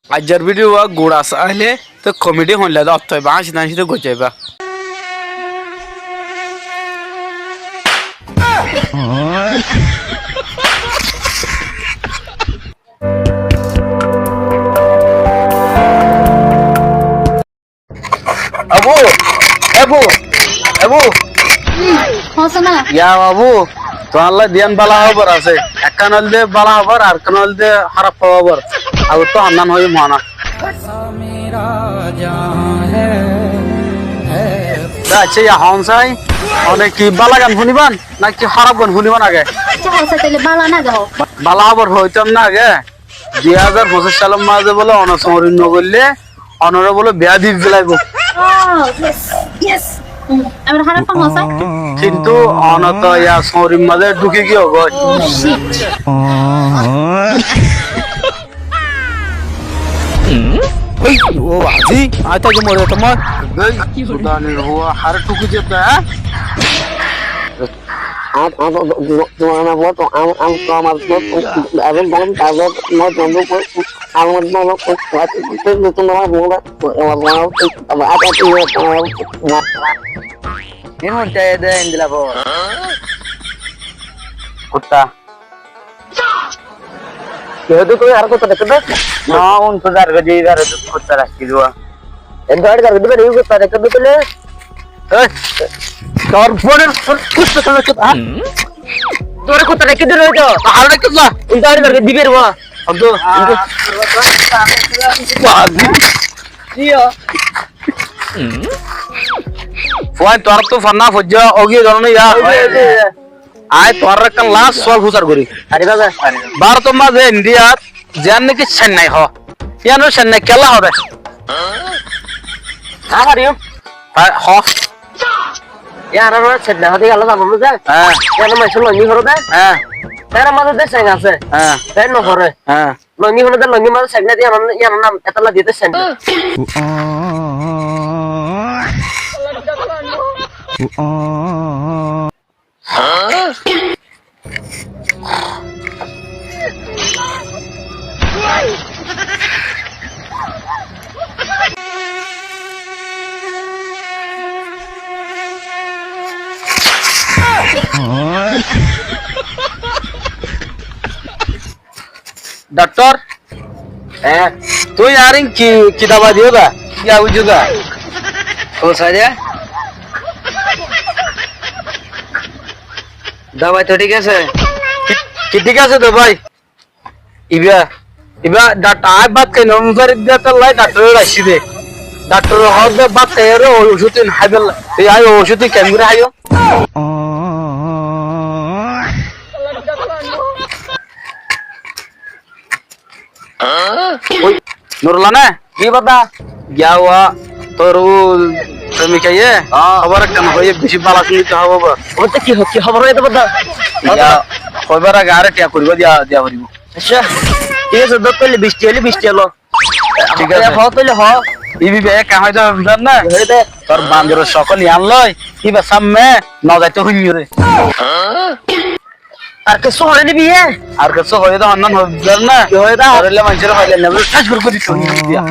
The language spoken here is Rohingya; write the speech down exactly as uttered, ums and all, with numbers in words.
Aijjar video wa gura saile to komedi hoilla de otto ba, añci añci to gojjaiba. Abu, abu, abu. Hoó sona. Ya abu, tuáñlla diyan bála hóbor asé. Ekkán óilde bála hóbor, arekkán óilde hóraf hóbor. Abu to honnán hoiyum hoó na. Accá, ya hoón sai, one ki bála gan fúniban, naki hóraf gan fúniban age? Accá, hoó sai, taile bála na age hoó. Bála hóbor hoitam na age. Dui házar foñsíc salor mazé bóle one sóñri no goille, onoré bóle biyá di félaibo. Oh, yes, yes. Hmm, abar hóraf hoó sai. Kintu one to ya sóñrir mazé dhuki giyói. Oh, shit. Ei, ó bazi, añí to aijja mori zaitám. Ei, kúdanir fua, hare thuki diyé de, há? Kutta. Kiyólla tuñí añáre kutta deikkó de? No, un to zargói de, ibáre kutta rakí diba. Ei, zargói de, ibáre kutta rakí diba. Ei, tor fúañre kutta rakí diba, há? Tuáñre kutta rakí diba, añáre rakí diba. Un to zargói de, ibáre wa. Abdu, Abdu. Wa, Abdu. Iya. Fuain, tuáñr to fanná foijjá, ógi zano na ya. Ógi, ógi, ógi. Añí tuáñre ekkán last sual fusár gorí. Fariba ze? Bárotor mazé Indiyat ziyán naki Cennai hoó, yían Cennai kiyólla hoó de? Añí fariyum. Fa-, hoó. Yían Cennai hoó de kiyólla zano na ze? Há. Yían maincé longi foré de? Há. Tarár mazé de ceng asé. Há. Te no foré. Há. Longi foré de, longir mazé ceng nai de, yían, yían nam etólla diyé de ceng. Dhaktor, há? Tuñí añáre ki, ki dabai diyó de? Ki abuijjó de? Kosai de? Dabai to thík asé. Ki, ki thík asé de bái? Ibá, ibá dhak-, añí bát hái no fari de, tolla dhaktor ore aiccí de. Dhaktor ore hoó de bát háiyore, ói ocúd in háibolla. Te añí ói ocúd in keéngori háiyum? Ói, Nurullah né? Ki baba? Giya wa, tor ú premika ye, hóbor ekkán hoiyé, beci bála cúni to hóbor. Óbottá ki ho-, ki hóbor hoiyé de baba? Giya, hoibar age añáre thiañ kuri diya, diya foribo. Accá, thík asé, dók óile bic tiañ óile bic tiañ lo. Thík asé. Hoó tóile hoó. Ibá be ekkán hoiyé de, buzón na? Hoiyé de. Tor bandoror cókol yián loi, ibár sámme no zaito hoiyum de. Ar kessú hoiyé de bái? Ar kessú hoiyé de, honnán hoiyé de na? Ki hoiyé de? Ar óile maincóre hoilé na, bóle, ṭhác gorí gorí diya.